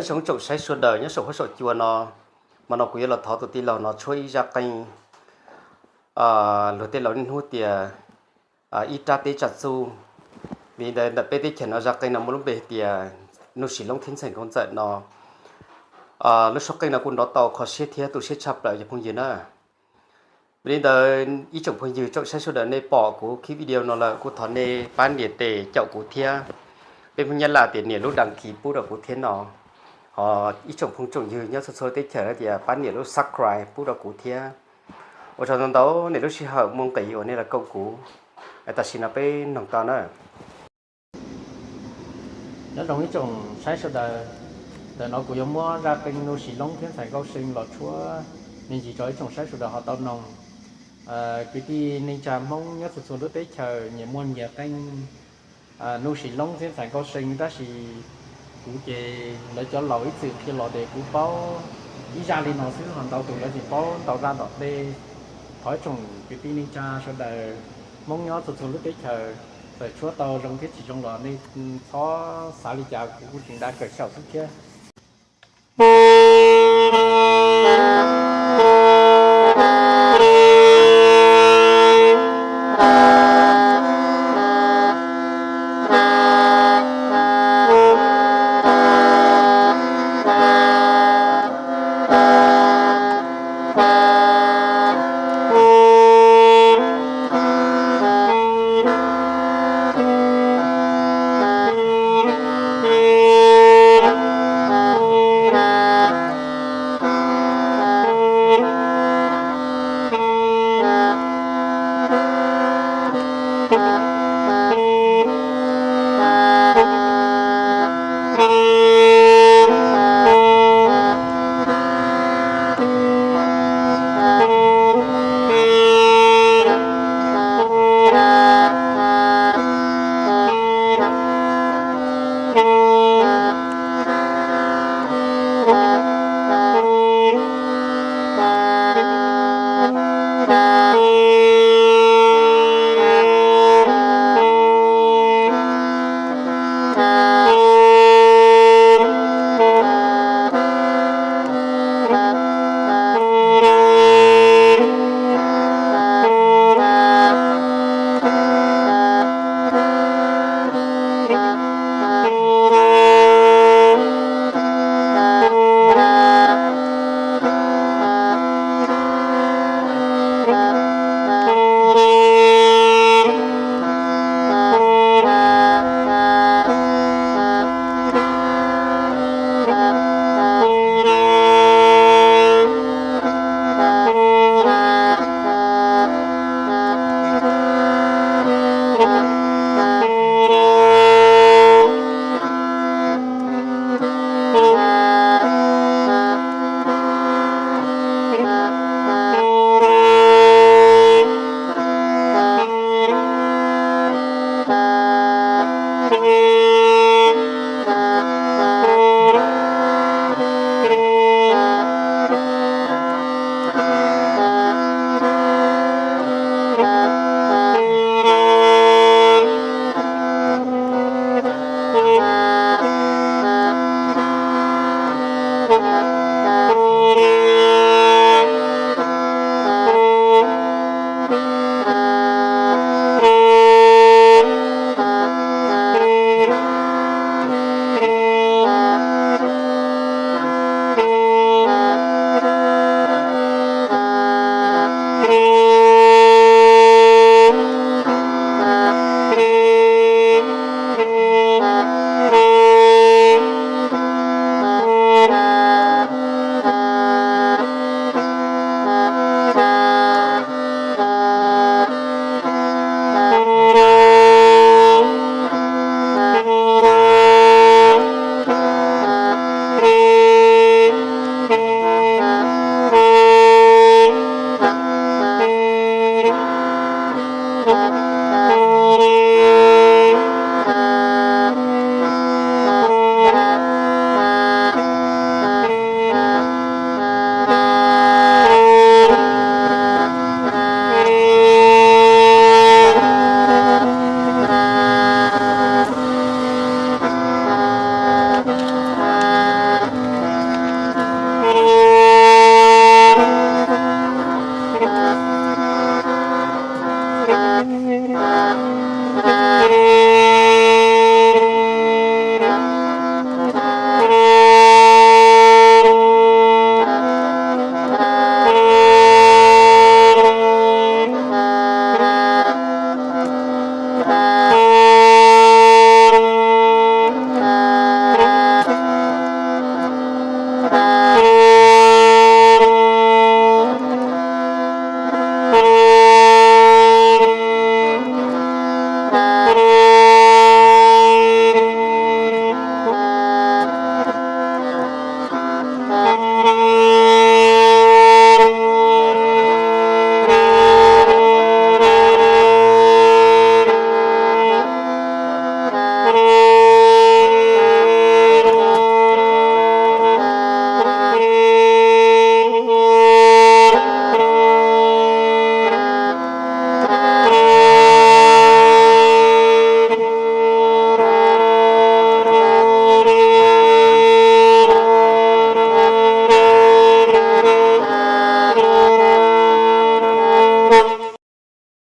Tsoom tsoom saib sawv daws nyob saum huab saum cua no, mas no kuv yuav los thov tus tij laug no tshuab ib zaj qeej luag tej laus niaj hnub tias ib rab teb tsam txuj. Vim li ntawd ntawm peb teb chaws no zaj qeej no muaj lub npe tias Nuj Sim Loob thiab Ntxhais Nkauj Ntxawm no. Lub suab qeej no kuj nrov tau kho siab thiab tu siab tshaj plaws cov phooj ywg na. Vim li ntawd ib tsoom phooj ywg tsoom saib sawv daws nej pom kuv clip video no lawm kuj thov nej pab nias tes caum kuv thiab. Peb Hmoob Nyab Laj tias nias lub đăng ký pub rau kuv thiab no. Ho ib tsoom phooj tsoom ywg nyob txhua txhua teb chaws tias pab nias lub subscribe pub rau kuv thiab. Ua tsaug ntau ntau nej lub sij hawm muaj nqis uas nej los koom kuv. Tam sim no peb noog tau na. Nyob zoo ib tsoom saib sawv daws, ntawm no kuv yuav muab zaj qeej Nuj Sim Loob thiab Ntxhais Nkauj See los tshuab me ntsis rau ib tsoom saib sawv daws ho tau noog. Kwv tij neej tsa Hmoob nyob txhua txhua lub teb chaws nyias muaj nyias qeej Nuj Sim Loob thiab Ntxhais Nkauj See, tab sis kuv ces lawv cov laus ib txwm qhia los ces kuv paub ib zaj li no xwb, ho ntau tus lawv tseem paub ntau zaj tom ntej. Thov ib tsoom kwv tij neej tsa sawv daws Hmoob nyob txhua txhua lub teb chaws txawm tshuab tau zoo thiab tsis zoo los nej txhob xav li cas, kuv kuj tseem nra kawm xyaum xwb thiab.